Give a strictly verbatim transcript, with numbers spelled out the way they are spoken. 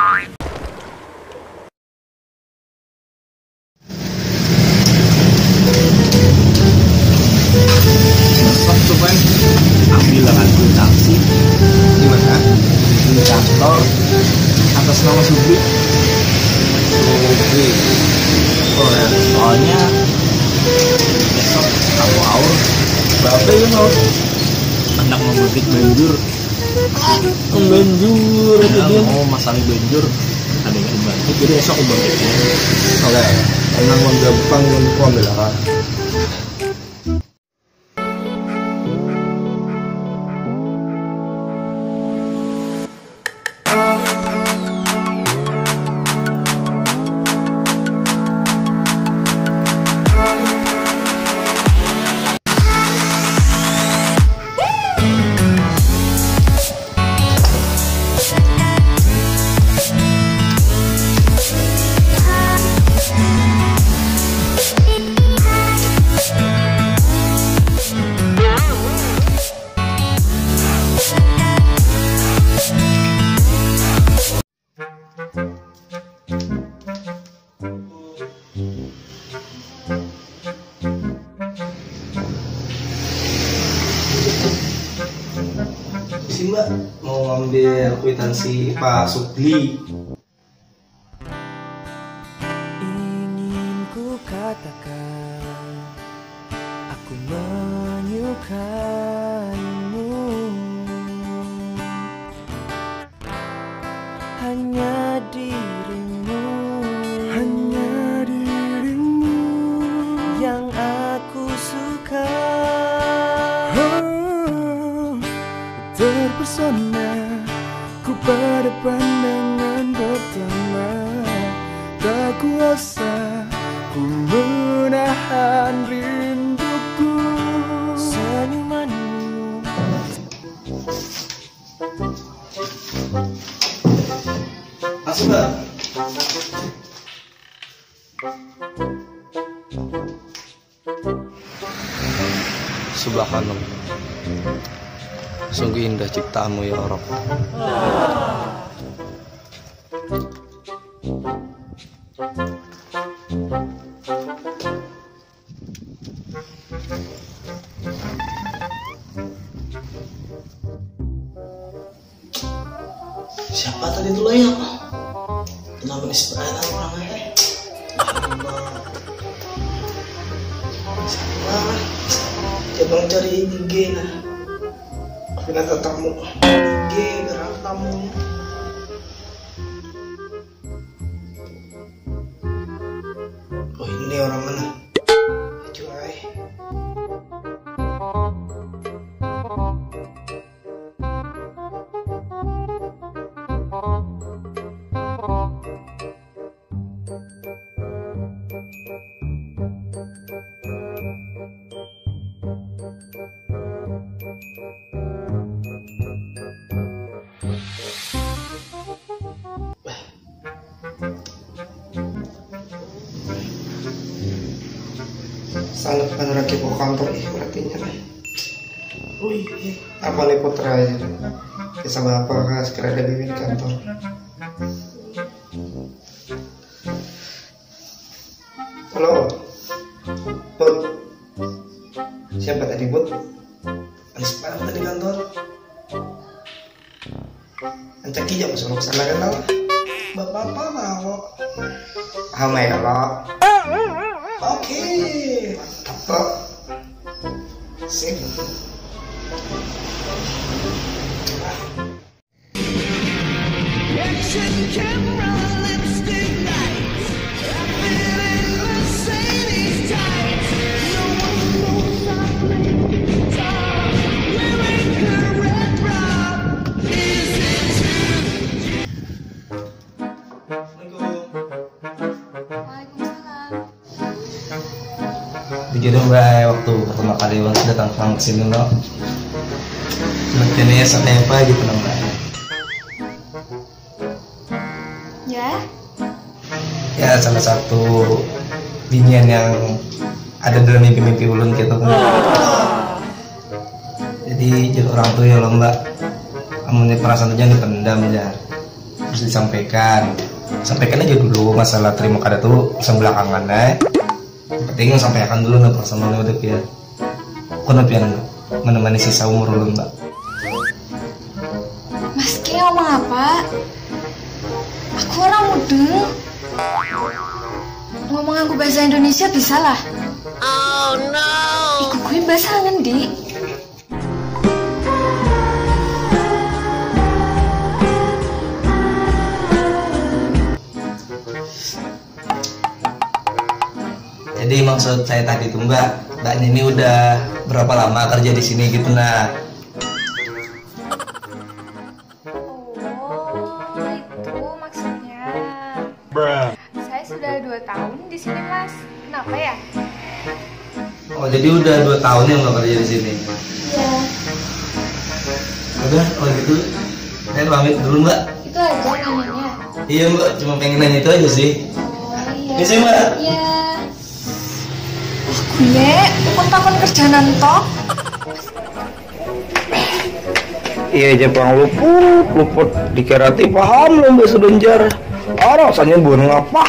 Besok tuh, Pan, ambil dengan akuntansi. Di mana? Di kantor atas nama Subli. Subli. Oh, ya. Soalnya besok aku aur. Bapak ya mau hendak memetik banjur. Banjur, ya, mau masalah banjur. Ada yang bantu, jadi esok aku balik. Oke, emang gampang untuk ambil apa? Si Mbak mau ambil kwitansi Pak Sugli. Ingin ku katakan, aku menyukaimu. Hanya dirimu, hanya dirimu yang aku suka. Oh, terpesona ku pada pandangan pertama. Tak kuasa ku menahan rinduku. Senyumanmu. Masuk, Mbak. Subhanallah. Sungguh indah ciptaanmu, ya Rabb. Siapa tadi tu lah ya? Kenapa nih sebenarnya orang eh? Ya Allah. Siapa? Coba cari I G nah. Aku nak ketemu. I G berapa tamunya? Oh, ini orang mana? Aduh, ai. Sangat meneraki ke kantor ih berartinya lah. Wih, apa nih putra aja tuh? Bisa bapak kah sekira ada bibi di kantor? Halo, Bud. Siapa tadi, Bud? Anis banget tadi kantor. Ancak iya masuk ke sana kan, tau? Bapak apa mau? Hama ya, lo. Oke, mantap, lo. Sip. Action camera, lipstick lights. I've been in Mercedes tights. No one knows I play the guitar. Wearing her red bra. Is it true? Assalamualaikum. Waalaikumsalam. Begitu, Mbak, waktu pertama kali Bang datang ke sini, lo. Sepertinya seperti apa gitu, Mbak? Ya? Ya, salah satu binian yang ada dalam mimpi-mimpi ulun gitu, kan. Jadi, jadi orang tuh ya, lo, Mbak. Amun ini perasaan tuh jangan dipendam aja. Harus disampaikan. Sampaikan aja dulu masalah terima kada tuh, urusan belakangan, eh. Yang penting sampaikan dulu nah personalnya udah, Pian. Aku nah, Pian, menemani sisa umur ulun, Mbak. Mas Ki ngomong apa? Aku orang mudeng. Ngomong aku bahasa Indonesia bisa lah. Oh no. Ikut gue bahasa ngendi? Jadi maksud saya tadi tuh, Mbak, Mbak ini udah berapa lama kerja di sini gitu nah? Oh, itu maksudnya. Saya sudah dua tahun di sini, Mas. Kenapa ya? Oh, jadi udah dua tahun ya Mbak kerja di sini? Iya. Udah, kalau gitu saya pamit dulu, Mbak. Itu aja nanyanya. Iya, Mbak, cuma pengen nanya itu aja sih. Oh iya. Misi, Mbak. Iya. Aku ye, aku takon kerjaan tok. Iya aja pang luput, luput dikirati paham lo mbak sebenjar. Rasanya buat ngapa?